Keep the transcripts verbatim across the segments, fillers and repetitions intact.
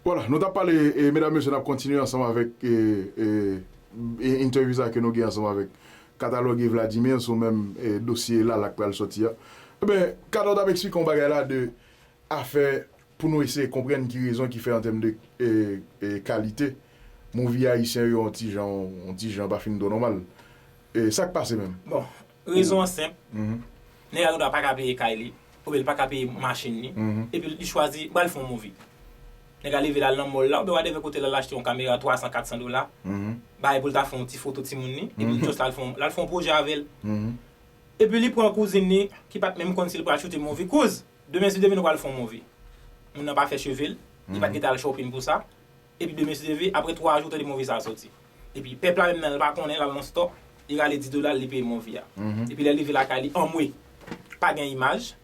Vwala, nou t ap pale, e, medam, mesye, n ap kontinye ansanm avèk, e, e, e, entèvyou sa ke nou gen ansanm avèk Katalòg e Vladimir sou menm, e, dosye Lala k pral sòti a. Eben, Katalòg t ap eksplike yon bagay la de afè pou nou eseye konprann ki rezon ki fè an tèm de, e, e, kalite, movie ayisyen yo yon ti jan, yon ti jan pa fin twò nòmal. E, sa k pase menm? Bon, rezon an senp. Nèg la gendwa pa ka peye kay li, oubyen li pa ka peye machin li, epi li chwazi pral fè yon movie. Nèg la leve l al nan mall la, oubyen whatever kote l al achte yon kamera twa san, kat san dola, bay pou l ta fè yon ti foto timoun li, epi l just al fè yon, l al fè yon pwojè avè l. Epi li pran kouzin li, ki pa t menm konn si l pral choute movie, kouz, demen si Dye vle nou pral fè yon movie. Moun nan pa fè cheve l, li pa t gentan al shopping pou sa. Epi demen si Dye vle, apre twa jou, tande movie sa a sòti. Epi pèp la menm nan, l pa konnen, l al nan store, li rale dis dola, li peye movie a. Epi lè l rive lakay li, anmwe, pa gen imaj,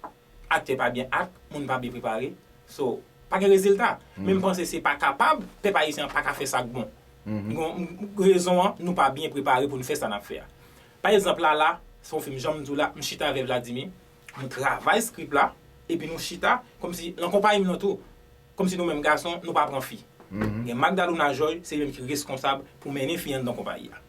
aktè pa byen act, moun pa byen prepare. So, pa gen rezilta. Men m panse se pa kapab, pèp ayisyen an pa ka fè sa k bon. Gon rezon an, nou pa byen prepare pou n fè sa n ap fè a. Pa egzanp, Lala, se yon fim, jan m di w la, m chita avè Vladimir, nou travay script la, epi nou chita, kòmsi, nan konpayi m nan tou, kòmsi nou menm gason, nou pa pran fi. Gen Magdalena Georges, se li menm ki reskonsab pou mennen fi anndan konpayi a.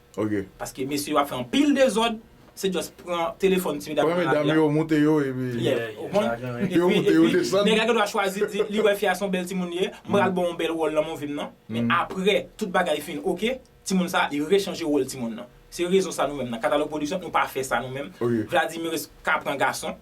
Paske mesye yo ap fè anpil dezòd, se just pran telefòn ti medam yo, moute yo, epi... Yeah, ou konprann? Yo moute yo, desann. Nèg la gendwa chwazi di, li wè fi a se yon bèl timoun li ye, m pral ba w yon bèl wòl nan movie m nan. Men apre, tout bagay fin oke, timoun sa, li rechanje wòl timoun nan. Se rezon sa nou menm nan Katalòg Production, nou pa fè sa nou menm. Vladimir ka pran gason,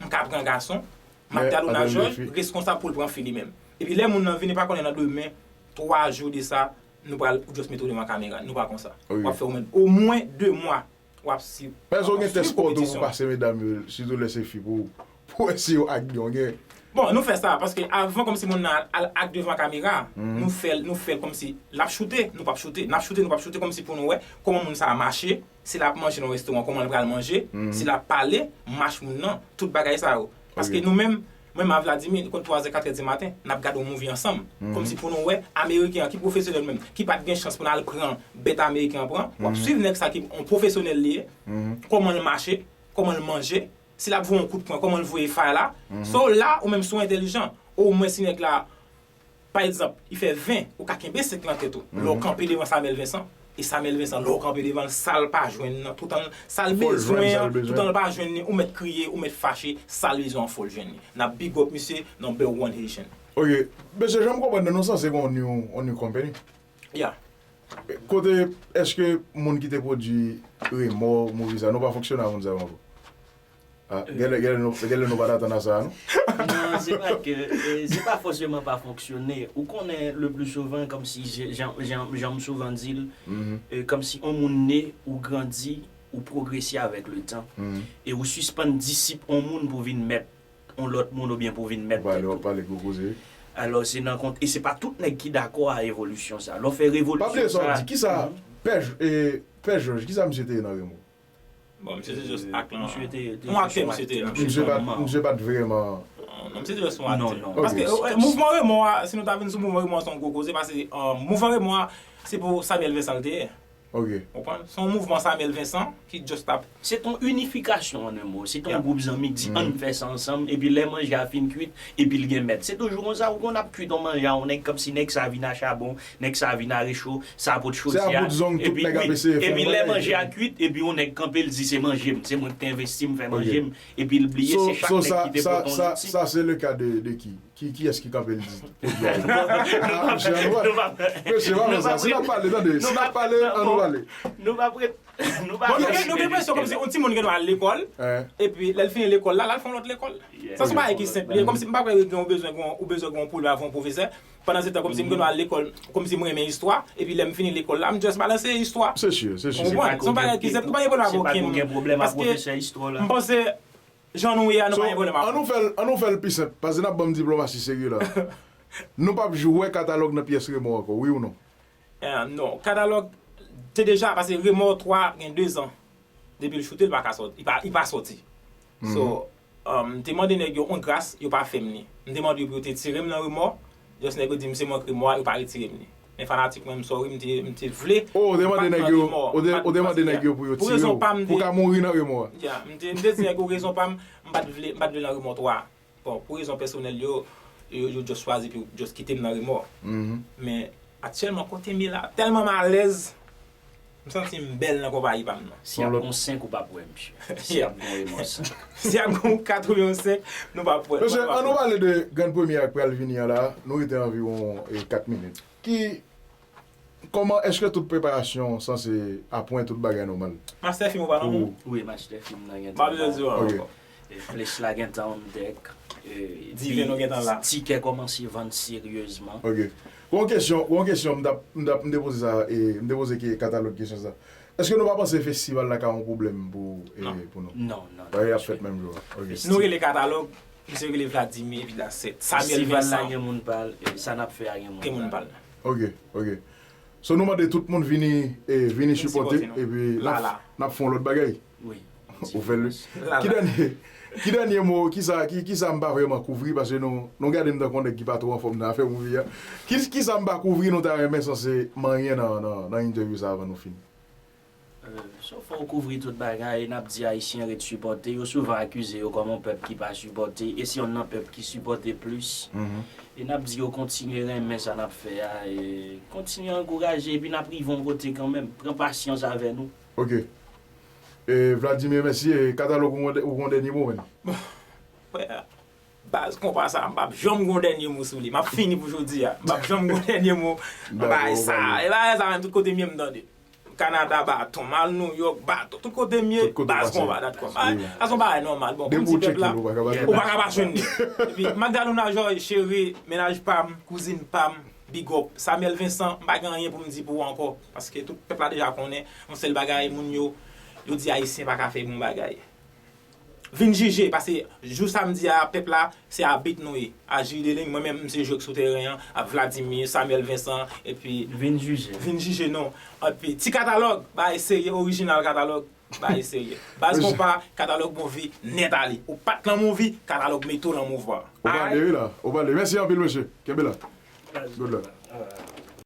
m ka pran gason, Magdalena Georges reskonsab pou l pran fi li menm. Epi lè moun nan vini, pa konnen nan demen, twa jou de sa, nou pral, ou just mete w devan kamera, nou pa konsa. W ap fè omwen, omwen de mwa, w ap si... Èske w gen tès pòtou pou pase medam yo, sitou lè se fi, pou, pou wè si yo act byen, w gen? Bon, nou fè sa, paske avan kòmsi moun nan al, al act devan kamera, nou fè l, nou fè l kòmsi l ap choute, nou p ap choute, n ap choute, nou p ap choute, kòmsi pou nou wè kòman moun sa a mache, si l ap manje nan yon restoran, kòman l pral manje, si l ap pale, mach moun nan, tout bagay sa yo. Paske nou menm, mwen menm a Vladimir, li konn twazè, katrè di maten, n ap gade yon movie ansanm. Kòmsi pou nou wè, Ameriken an ki pwofesyonèl menm, ki pa t gen chans pou n al pran bèt Ameriken an pran, w ap swiv nèg sa ki yon pwofesyonèl li ye, kòman l mache, kòman l manje, si l ap voye yon kout pwen, kòman l voye fay la. So la, ou menm si w entèlijan, omwen si nèg la, pa egzanp, li fè ven, ou ka kenbe senk nan tèt ou. Lè w kanpe devan Samuel Vincent, e Samuel Vincent, lè w kanpe devan l, sa l pa jwenn nan, toutan l, sa l bezwen an, toutan l pa jwenn li, ou mèt kriye, ou mèt fache, sa l bezwen an fò l jwenn li. N ap big up misye, number one Haitian. Ok, mesye, jan m konprann nan, nou sanse gen yon new, yon new company. Yeah. Kote, èske moun ki te pwodui Remò, movie sa, nou pa fonksyone ak moun sa yo ankò? Ah, genlè, genlè nou, genlè nou pa t atann a sa, non? Non, se pa ke, e, se pa fòseman pa fonksyone. Ou konnen, le pli souvan, kòmsi, jan, jan, jan m souvan di l, e, kòmsi on moun ne, ou grandi, ou pwogrese avèk le tan. E ou sispann disip on moun pou vin mèt on lòt moun oubyen pou vin mèt tèt ou. W ap pale gwo koze. Alò, se nan kont, e se pa tout nèg ki dakò a evolisyon sa. Lè w fè revolisyon sa. Pa bliye sa w di. Kisa, Pè J-, e, Pè Jòj, kisa misye te ye nan Remò? Bon, misye te just act lan. Misye te, te yon aktè, misye te ye nan. Misye pa t, misye pa t vrèman. Non, non, misye te just yon aktè. Non, non. Paske, e, mouvman Remò a, si nou ta vin sou mouvman Remò a, se yon gwo koze, paske, e, mouvman Remò a, se pou Samuel Vincent l te ye. Ok. Ou konprann? Se yon mouvman Samuel Vincent ki just ap... Se t yon inifikasyon, an en mo. Se t yon gwoup zanmi ki di, ann fè sa ansanm, epi lè manje a fin kwit, epi l gen mèt. Se toujou konsa, ou konn ap kwit yon manje a, yon nèg kòmsi nèg sa vin a chabon, nèg sa vin a recho, sa pot chodyè, epi, wi, epi lè manje a kwit, epi yon nèg kanpe, l di, se manje m, se mwen ki te envesti m fè manje m, epi l bliye se chak nèg ki te pote yon zouti. Sa, se le ka de, de ki? Ki, kiyès ki kanpe l di? Ah, mesye, ann wè. Mesye, pa fè sa. Si n ap pale, tande, si n ap pale, ann pale. Nou p ap ret, nou p ap ret. Bon, nou gen, nou gen enpresyon kòmsi yon timoun gen dwa al lekòl, epi lè l fini lekòl la, l al fè yon lòt lekòl. Sa se yon bagay ki senp. Kòmsi m pa kwè gen yon bezwen, gen yon, ou bezwen gen yon pwoblèm avè yon pwofesè. Pandan se tan, kòmsi m gen dwa al lekòl, kòmsi m renmen istwa, epi lè m fini lekòl la, m just balanse istwa. Se si, se si. Ou konprann? Se yon bagay ki senp. Nou pa gen pwoblèm avè okenn moun. Paske m panse, jan nou ye a, nou pa gen pwoblèm avè l. Ann nou fè l, ann nou fè l pi senp, paske n ap ban m diplomasi serye la. Nou p ap j-, wè Katalòg nan pyès Remò ankò, wi ou non? Eh, non, Katalòg te deja, paske Remò twa gen de zan depi l choute, l pa ka sòti, li pa, li pa sòti. So, um, m te mande nèg yo yon gras, yo pa fè m li. M te mande yo pou yo te tire m nan Remò, just nèg yo di m se mwen k Remò a, yo pa retire m li. Men fanatik mwen, m sorry, m te, m te vle. Oh, ou te mande nèg yo, ou te, ou te mande nèg yo pou yo tire w, pou w ka mouri nan Remò a. Yeah, m te, m te di nèg yo rezon pa m, m pa t vle, m pa t vle nan Remò twa. Bon, pou rezon pèsonèl yo, Yo, yo just chwazi pou just kite m nan remò. Men aktyèlman, kote m ye la, tèlman m alèz, m santi m bèl nan konpayi pa m nan. Si y ap gon senk, ou p ap wè misye. Si y ap gon remò senk. Si y ap gon kat oubyen yon senk, nou p ap wè. Mesye, ann nou pale de grenn premye a k pral vini an la. Nou rete anviwon e, kat minit. Ki, kòman, èske tout preparasyon sanse a pwen, tout bagay nòmal? Master Film ou pa nan men w? Wi, Master Film nan gen tan. M pa bezwen di w anyen ankò. E, flèch la gentan on deck. E, diven nou gentan la. Tikè kòmanse vann seryezman. Ok. Gon kesyon, gon kesyon, m t ap, m t ap, m te poze sa, e, m te poze ke Katalòg kesyon sa. Èske nou pa panse festival la ka yon pwoblèm pou, e, pou nou? Non, non, non. Bagay ap fèt menm jou a. Ok. Nou rele Katalòg, misye rele Vladimir, epi that's it. Samuel Vincent. Festival la gen moun pa l, e, sa n ap fè a gen moun pa l. Gen moun pa l. Ok, ok. So nou mande tout moun vini, e, vini sipòte, epi n ap, n ap fè yon lòt bagay. Wi. Ou fè l, wi. Ki dènye, ki dènye mo, kisa, ki, kisa m pa vrèman kouvri, paske nou, nou gade m tankou yon nèg ki pa twò anfòm nan afè movie a. Ki, kisa m pa kouvri, nou ta renmen sanse manyen nan, nan, nan entèvyou sa avan nou fini? Euh, so fò w kouvri tout bagay, n ap di Ayisyen ret sipòte, yo souvan akize yo kòm yon pèp ki pa sipòte, e se yonn nan pèp ki sipòte plis. E n ap di yo kontinye renmen sa n ap fè a, e kontinye ankouraje, epi n ap rive yon kote kanmenm. Pran pasyans avè nou. Ok. E, Vladimir, mèsi. E, Katalòg, ou gon dè-, ou gon dènye mo, menn? Bon, frè, baz konpa sa, m p ap janm gon dènye mo sou li. M ap fini pou jodi a. M p ap janm gon dènye mo. Dakò, bagay sa, e bagay sa menm, tout kote m ye m tande. Kanada baton, m al Nouyòk baton, tout kote m ye, baz konpa dot com. Sa se yon bagay nòmal. Bon, pou m di pèp la, ou pa ka pa jwenn li. Epi, Magdalena Joy, cheri, mennaj pa m, kouzin pa m, big up. Samuel Vincent, m pa gen anyen pou m di pou ou ankò. Paske tout pèp la deja konnen, yon sèl bagay, moun yo, yo di Ayisyen pa ka fè bon bagay. Vin jije, paske jou samdi a, pèp la, se abit nou ye. A Jules Delin, mwen menm, m se jwèk sou teren an, ak Vladimir, Samuel Vincent, epi vin jije. Vin jije nou. Epi, ti Katalòg, bagay serye, orijinal Katalòg, bagay serye. Baz konpa, Katalòg movie, nèt ale. Ou pa t nan movie, Katalòg mete w nan mouvman. Ou pale, wi la. Ou pale. Mèsi anpil, mesye. Kenbe la. Good luck.